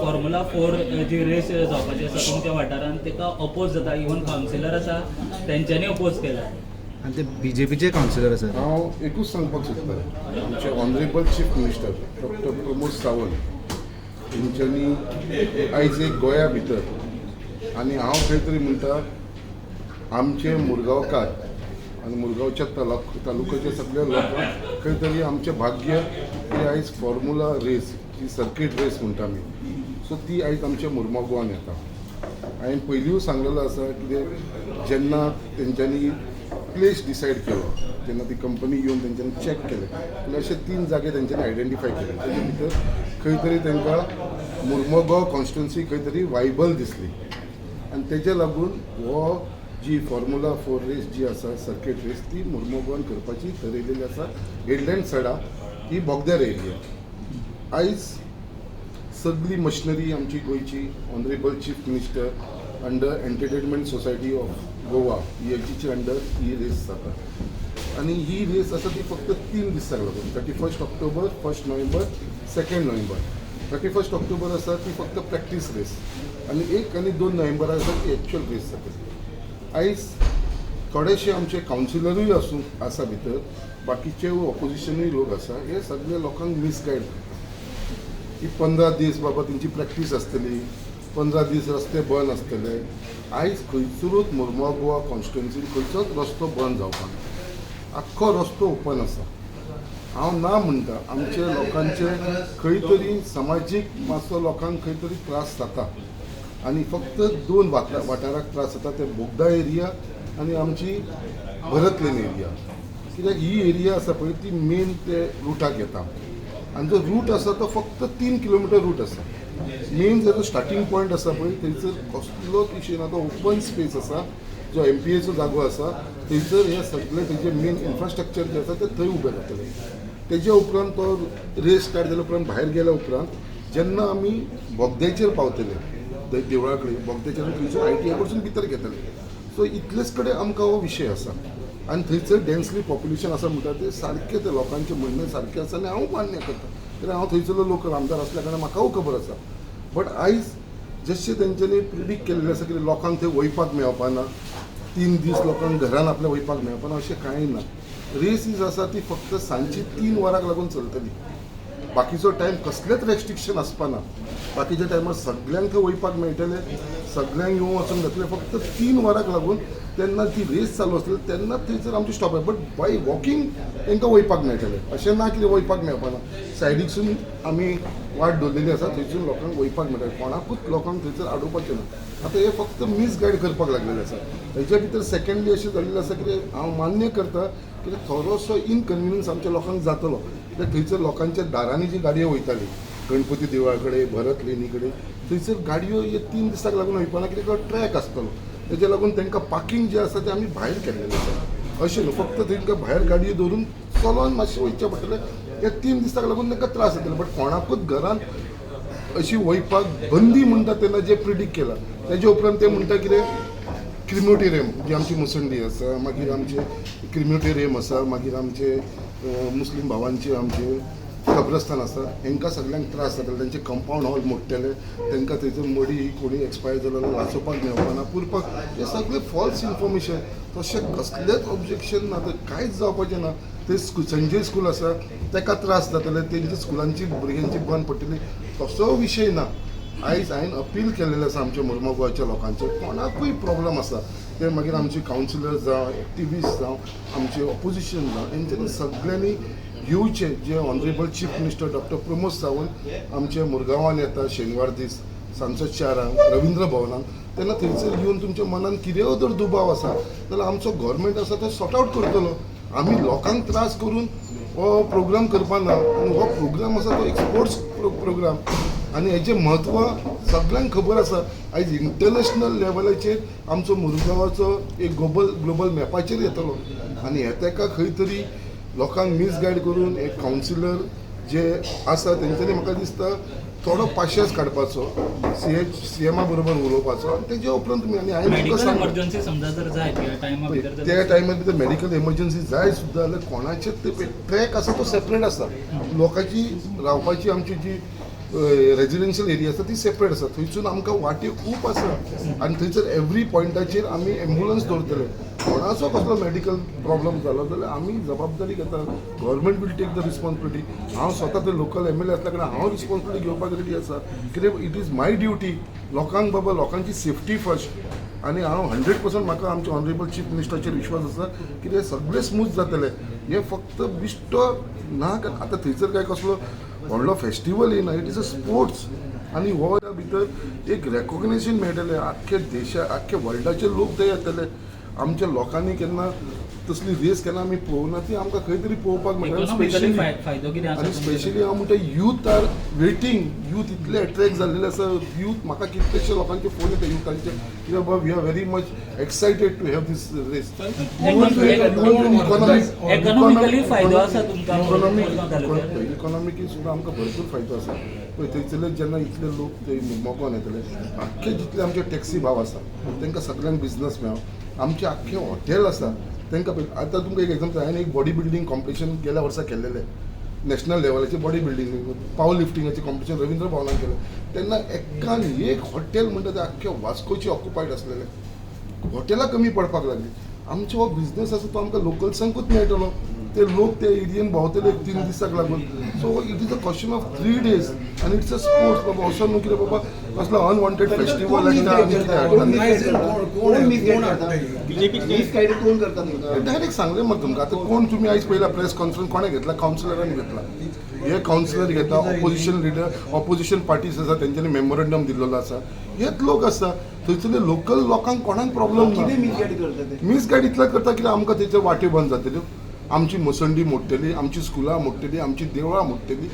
Formula 4 जी race जावपाची आसा तुमच्या वाठारांत, ताका अपोज जाता. इवन कावन्सिलर आसा, तेंच्यांनी अपोज केला. आनी ते बीजेपीचे कावन्सिलर आसात. हांव एकूच सांगपाक सोदता, आमचे honourable chief minister doctor Pramod Sawant हेंच्यांनी आयज एक गोंया भितर, आनी हांव खंय तरी म्हणटा, आमचे मुरगांवकार आनी मुरगांवच्या तालुक्याच्या सगळ्या लोकांक खंय तरी आमचें भाग्य की आयज फॉर्मुला रेस जी सर्कीट रेस म्हणटा आमी, सो ती आयज आमच्या मुरमागोवान येता. हांवें पयलींय सांगलेलो आसा, कितें जेन्ना तेंच्यांनी प्लेस डिसायड केलो, जेन्ना ती कंपनी येवन तेंच्यांनी चॅक केलें जाल्यार अशे तीन जागे तेंच्यांनी आयडेंटिफाय केले. तेजे भितर खंय तरी तांकां मुरमोगांव कॉन्स्टिट्युन्सी खंय तरी वायबल दिसली आनी तेजे लागून हो जी फॉर्मुला 4 रेस जी आसा, सर्कीट रेस, ती मुरमोगांवान करपाची थरयलेली आसा. हेडलँड सडा ही बोगद्यार एरिया. आयज सगळी मशिनरी आमची गोंयची honourable chief minister under entertainment society of Goa हेजीचे under ही रेस जाता आनी ही रेस आसा ती फक्त 3 दिसांक लागून, 31 October, 1 November, 2 November. 31 October आसा ती फक्त प्रॅक्टीस रेस आनी 1 आनी 2 नोव्हेंबर आसा ती एक्च्युअल रेस जाता. आयज थोडेशे आमचे कावन्सिलरूय आसूं आसा भितर, बाकीचे ऑपोजिशनूय लोक आसा, हे सगळे लोकांक मिसगायड करता की 15 दीस बाबा तेंची प्रॅक्टीस आसतली, 15 दीस रस्ते बंद आसतले. आयज खंयसरूच मुरगांव गोवा कॉन्स्टिट्युन्सीन खंयचोच रस्तो बंद जावपाक, आख्खो रस्तो ओपन आसा. हांव ना म्हणटा, आमचे लोकांचे खंय तरी समाजीक मातसो लोकांक खंय तरी त्रास जाता आनी फक्त दोन वाठाराक त्रास जाता, ते बोगदा एरिया आनी आमची भरत लेन एरिया. कित्याक ही एरिया आसा पळय ती मेन ते रुटाक येता आनी जो रूट आसा तो फक्त 3 किलोमिटर रूट आसा. मेन जो स्टार्टींग पॉयंट आसा पळय, थंयसर कसलोच इशू ना. तो ओपन स्पेस आसा, जो एमपीएचो जागो आसा, थंयसर हे सगळे तेजे मेन इन्फ्रास्ट्रक्चर जें आसा तें थंय उबें जातलें. तेजे उपरांत तो रेस स्टार्ट जाल्या उपरांत भायर गेल्या उपरांत जेन्ना आमी बोगद्याचेर पावतले, देवळा कडेन बोगद्याचेर, थंयसर आयटीआय कडसून भितर घेतले. सो इतलेच कडेन आमकां हो विशय आसा आनी थंयसर डेन्सली पॉप्युलेशन आसा म्हणटा तें सारकें, तें लोकांचें म्हणणें सारकें आसा आनी हांव मान्य करता, कित्याक हांव थंयसरलो लोकल आमदार आसल्या कारणान म्हाकाय खबर आसा. बट आयज जशें तेंच्यांनी प्रिडीक्ट केल्लें आसा की लोकांक थंय वयपाक मेळपा ना, 3 दीस लोकांक घरान आपल्या वयपाक मेळपा ना, अशें कांय ना. रेस is आसा ती फक्त सांजची 3 वरांक लागून चलतली. बाकीचो टायम कसलेच रेस्ट्रिक्शन आसपा ना. बाकीच्या टायमार सगल्यांक थंय वयपाक मेळटलें, सगल्यांक येवंक वचूंक जातलें. फक्त 3 वरांक लागून तेन्ना ती रेस चालू आसतली, तेन्ना थंयसर आमची स्टॉप आहा. बट बाय वॉकिंग तांकां वयपाक मेळटलें, अशें ना कितें वयपाक मेळपा ना. सायडीकसून आमी वाट दवरलेली आसा, थंयसून लोकांक वयपाक मेळटलें. कोणाकूच लोकांक थंयसर आडोवपाचें ना. आतां हे फक्त मिसगायड करपाक लागलेले आसा. हेच्या भितर सेकंडली अशें जाल्लें आसा कितें, हांव मान्य करता कित्याक थोडोसो इनकन्विनियन्स आमच्या लोकांक जातलो, कित्याक थंयसर लोकांच्या दारांनी जी गाडयो वयताली गणपती देवळा कडेन, भरत लेनी कडेन, थंयसर गाडयो हे 3 दिसाक लागून वयपाना, कित्याक ट्रॅक आसतलो. तेजे लागून तांकां पार्किंग जें आसा तें आमी भायर केल्लेलें आसा. अशें न्हू फक्त तांकां भायर गाडयो दवरून चलोन मातशें वयचें पडटलें. ह्या 3 दिसाक लागून तांकां त्रास जातले. बट कोणाकूच घरान अशी वयपाक बंदी म्हणटा तेन्ना जें प्रिडीक्ट केलां, तेजे उपरांत ते म्हणटा कितें क्रिमोटेरियम जी आमची मुसंडी आसा, मागीर आमचे क्रिमोटेरियम आसा, मागीर आमचे मुस्लीम भावांचे आमचे कब्रस्तान आसा, हेंकां सगल्यांक त्रास जातले. तेंचे कंपावंड हॉल मोडटले, तांकां थंयसर मडी कोणी एक्सपायर जालो जाल्यार लासोवपाक मेळपाना, पुरपाक. हें सगळें फॉल्स इन्फॉर्मेशन. तशें कसलेंच ऑब्जेक्शन ना, थंय कांयच जावपाचें ना. ते संजय स्कूल आसा, ताका त्रास जातले, तेंच्या स्कुलांची भुरग्यांची बंद पडटली, तसो विशय ना. आयज हांवें अपील केलेलें आसा आमच्या मुरमुगांवच्या लोकांचेर, कोणाकूय प्रॉब्लम आसा ते मागीर आमचे कावन्सिलर जावं, एक्टिविस्ट जावं, आमचे ऑपोजिशन जावं, हेंच्यांनी सगळ्यांनी येवचें. जे honourable chief minister doctor Pramod Sawant आमच्या मुरगांवान येता शेनवार दीस सांजचो 4 रविंद्र भवनान, तेन्ना थंयसर येवन तुमच्या मनान कितेंय जर दुबाव आसा जाल्यार आमचो गव्हर्मेंट आसा तो सॉर्ट आवट करतलो. आमी लोकांक त्रास करून हो प्रोग्राम करपा ना. आनी हो प्रोग्राम आसा तो एक स्पोर्ट्स प्रोग्राम आनी हेजें म्हत्व सगळ्यांक खबर आसा. आयज इंटरनॅशनल लेवलाचेर आमचो मुरगांवाचो एक ग्लोबल मॅपाचेर येतलो आनी हे ताका खंय तरी लोकांक मिसगायड करून एक कावन्सिलर जे आसा तेंच्यांनी म्हाका दिसता थोडो पाशेंस काडपाचो, सीएमा बरोबर उलोवपाचो आनी तेजे उपरांत तुमी आनी हांवें तुमकां मेडिकल सांगलां एमर्जन्सी समजा जर जाय त्या टायमा भितर त्या टायमार भितर मेडिकल एमर्जन्सी जाय सुद्दां जाल्यार कोणाचेच ते ट्रॅक आसा तो सेपरेट आसा. लोकांची रावपाची आमची जी रेजिडेन्शियल एरिया आसा ती सेपरेट आसा. थंयसून आमकां वाट्यो खूब आसा आनी थंयसर एवरी पॉयंटाचेर आमी एम्बुलन्स दवरतले. कोणाचो कसलो मेडिकल प्रॉब्लम जालो जाल्यार आमी जबाबदारी घेता. Government will take the responsibility. हांव स्वता ते लोकल एमएलए आसल्या कारणान हांव रिस्पॉन्सिबिलिटी घेवपाक रेडी आसा, कित्याक it is my duty. लोकांक बाबा, लोकांची सेफ्टी फर्स्ट. आनी हांव 100%, म्हाका आमच्या ऑनरेबल चीफ मिनिस्टराचेर विश्वास आसा की ते सगळें स्मूथ जातलें. हें फक्त बिश्टो ना. आतां थंयसर काय कसलो व्हडलो फेस्टिवल येना, it is a sports. आनी हो भितर एक रेकोगनेशन मेळटलें आख्खे देशा, आख्खे वर्ल्डाचे लोक थंय येतले. आमच्या लोकांनी केन्ना तसली रेस केन्ना आमी पळोवना, ती आमकां खंय तरी पळोवपाक मेळटा. इकॉनॉमिकली फायदो कितें आसा आनी तुमच्या? स्पेशली हांव म्हणटा, यूथ आर वेटींग. यूथ इतले एट्रॅक्ट जाल्लेले आसा. यूथ, म्हाका कितलेशे लोकांचे फोन येता युथांचे की बाबा, we are very much excited to have this race. Economically फायदो आसा तुमकां मुरगांव तालुक्यात? इकॉनॉमिकली सुद्दां आमकां भरपूर फायदो आसा. पळय, थंयसरले जेन्ना इतले लोक ते मोगोन येतले, आख्खे जितले आमचे टॅक्सी भाव आसा तांकां सगळ्यांक बिजनस मेळो. आमचे आख्खे हॉटेल आसा तांकां. पळय, आतां तुमकां एक एग्जाम्पल, हांवें एक बॉडी बिल्डींग कॉम्पिटिशन गेल्या वर्सा केल्लेलें, नॅशनल लेवलाचें बॉडी बिल्डींग, पावर लिफ्टिंगाचें कॉम्पिटिशन रवींद्र भवनान केलें. तेन्ना एकान एक हॉटेल म्हणटा ते आख्खे वास्कोची ऑक्युपायड आसलेले. हॉटेलां कमी पडपाक लागली. आमचो हो बिझनस आसा तो आमकां लोकल्सांकूच मेळटलो. ते लोक ते एरियेन भोंवतले एक 3 दिसाक लागून. So it is a question of 3 days आनी it's a sports बाबा. असो न्हू कितें बाबा कसलो अनवॉन्टेड फेस्टिवल हाडटा आनी कितें हाडटा. कोण मिसगायड करता? मिसगायड कोण करता तुमकां? डायरेक्ट सांगलें मग तुमकां. आतां कोण, तुमी आयज पयला प्रेस कॉन्फरन्स कोणें घेतला? कावन्सिलरान घेतला. हे कावन्सिलर घेता, ऑपोजिशन लिडर, ऑपोजिशन पार्टीज आसा, तेंच्यांनी मेमोरंडम दिल्लेलो आसा. हेच लोक आसा थंयसरले लोकल. लोकांक कोणाक प्रॉब्लम ना. कितें मिसगायड करता ते? मिसगायड इतलें करता कित्याक आमकां थंयसर वाट्यो बंद जातल्यो, आमची मसंडी मोडटली, आमची स्कुलां मोडटली, आमची देवळां मोडटली,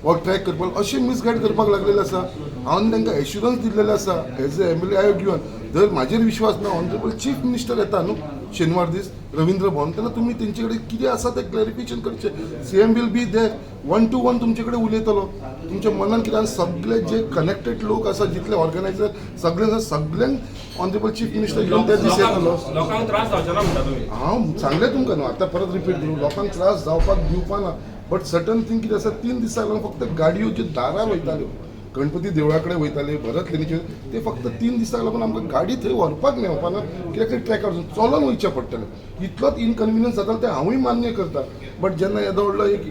हो ट्रॅक करपाक, अशें मिसगायड करपाक लागलेले आसा. हांवें तांकां एश्युरन्स दिल्लेले आसा, as a MLA I have given. जर म्हाजेर विश्वास ना, ऑनरेबल चीफ मिनिस्टर येता न्हू शेनवार दीस रवींद्र भवन, तेन्ना तुमी तेंचे कडेन कितें आसा तें क्लॅरिफिकेशन करचें. CM will be there, one to one तुमचे कडेन उलयतलो. तुमच्या मनान कितें आनी सगळे जे कनेक्टेड लोक आसा, जितले ऑर्गनायझर सगळे आसा, सगळ्यांक ऑनरेबल चीफ मिनिस्टर घेवन त्या दीस येतलो. लोकांक त्रास जावचे ना म्हणटा तुमी? हांव सांगलें तुमकां न्हू, आतां परत रिपीट करूं, लोकांक त्रास जावपाक दिवपा ना. बट सर्टन थींग कितें आसा, 3 दिसां लागून फक्त गाडयो ज्यो दारार वयताल्यो, गणपती देवळा कडेन वयताले, भरत लेणीचेर, ते फक्त 3 दिसांक लागून आमकां गाडी थंय व्हरपाक मेळपा ना, कित्याक ते ट्रॅकार चलोन वयचें पडटलें. इतलोच इनकन्विनियन्स जातालो, तें हांवूय मान्य करता. बट जेन्ना येदो व्हडलो एक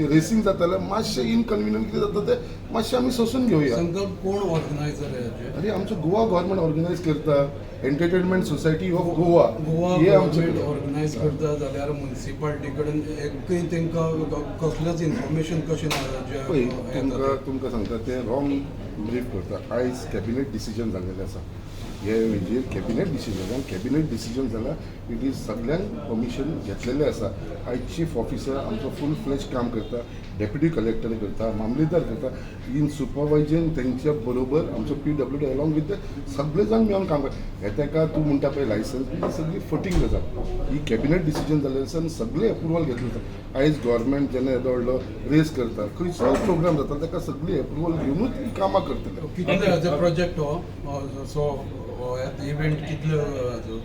रेसींग जातालें, मातशें इनकन्विनियंट कितें जाता तें मातशें आमी सोंसून घेवया. संकल्प कोण ऑर्गनायझर आहे ह्याचे? आनी आमचो गोवा गव्हर्मेंट ऑर्गनायज करता, entertainment society of Goa. Goa हे आमचे गव्हर्मेंट ऑर्गनायज करता जाल्यार मुन्सिपालिटी कडेन एकूय तांकां कसलेंच इन्फॉर्मेशन कशें ना जे पळय, हें तुमकां जाता. तुमकां सांगता, तें रॉंग ब्रीफ करता. आयज कॅबिनेट डिसिजन जाल्लेलें आसा हे हेजेर. कॅबिनेट डिसिजन, आनी कॅबिनेट डिसिजन जाल्यार it is सगळ्यांक परमिशन घेतलेलें आसा. आयज चीफ ऑफिसर आमचो फूल फ्लॅज काम करता, डेप्युटी कलेक्टर करता, मामलेदार करता, इन सुपरवायजन तेंच्या बरोबर आमचो पीडब्ल्यूडी अलॉंग विथ सगळे जाण मेळून काम करता. हे ताका तूं म्हणटा पळय लायसन्स, ही सगळी फटींग गजाल. ही कॅबिनेट डिसिजन जाल्लें आसा आनी सगळे एप्रुवल घेतलें आसा. आयज गव्हर्मेंट जेन्ना येदो व्हडलो रेस करता, खंयचोय प्रोग्राम जाता, ताका सगळी एप्रुवल घेवनूच ही कामां करतले. कितले हेजो प्रोजेक्ट हो? सो इव्हेंट कितले हाजो?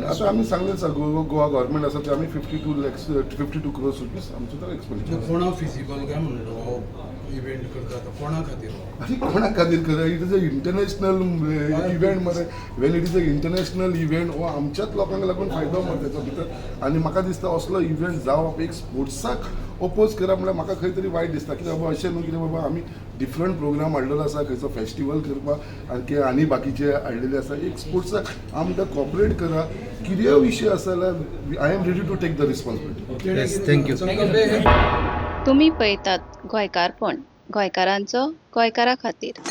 आतां आमी सांगलें आसा, गोवा गोवा गव्हर्मेंट आसा ते आमी 52 lakhs, ₹52 crores आमचो तर एक्सपेंडिचर. म्हणजे कोणा फिजिबल काय म्हणटा हो इव्हेंट करता तो कोणा खातीर? आनी कोणा खातीर करता? It is a international event मरे. When it is a international event, हो आमच्याच लोकांक लागून फायदो मरे तेचो भितर. आनी म्हाका दिसता असलो इव्हेंट जावप, एक स्पोर्ट्साक ओपोज करप म्हणल्यार म्हाका खंय तरी वायट दिसता. कित्याक बाबा, अशें न्हू कितें बाबा आमी डिफरंट प्रोग्राम हाडलेलो आसा, खंयचो फेस्टिवल करपाक आनी आनी बाकीचे हाडलेले आसा. एक स्पोर्ट्साक आमकां कॉपरेट करा. कितेंय विशय आसा जाल्यार I am ready to take the responsibility. Yes, thank you. संकल्प हे तुमी पळयतात गोंयकारपण, गोंयकारांचो गोंयकारा खातीर.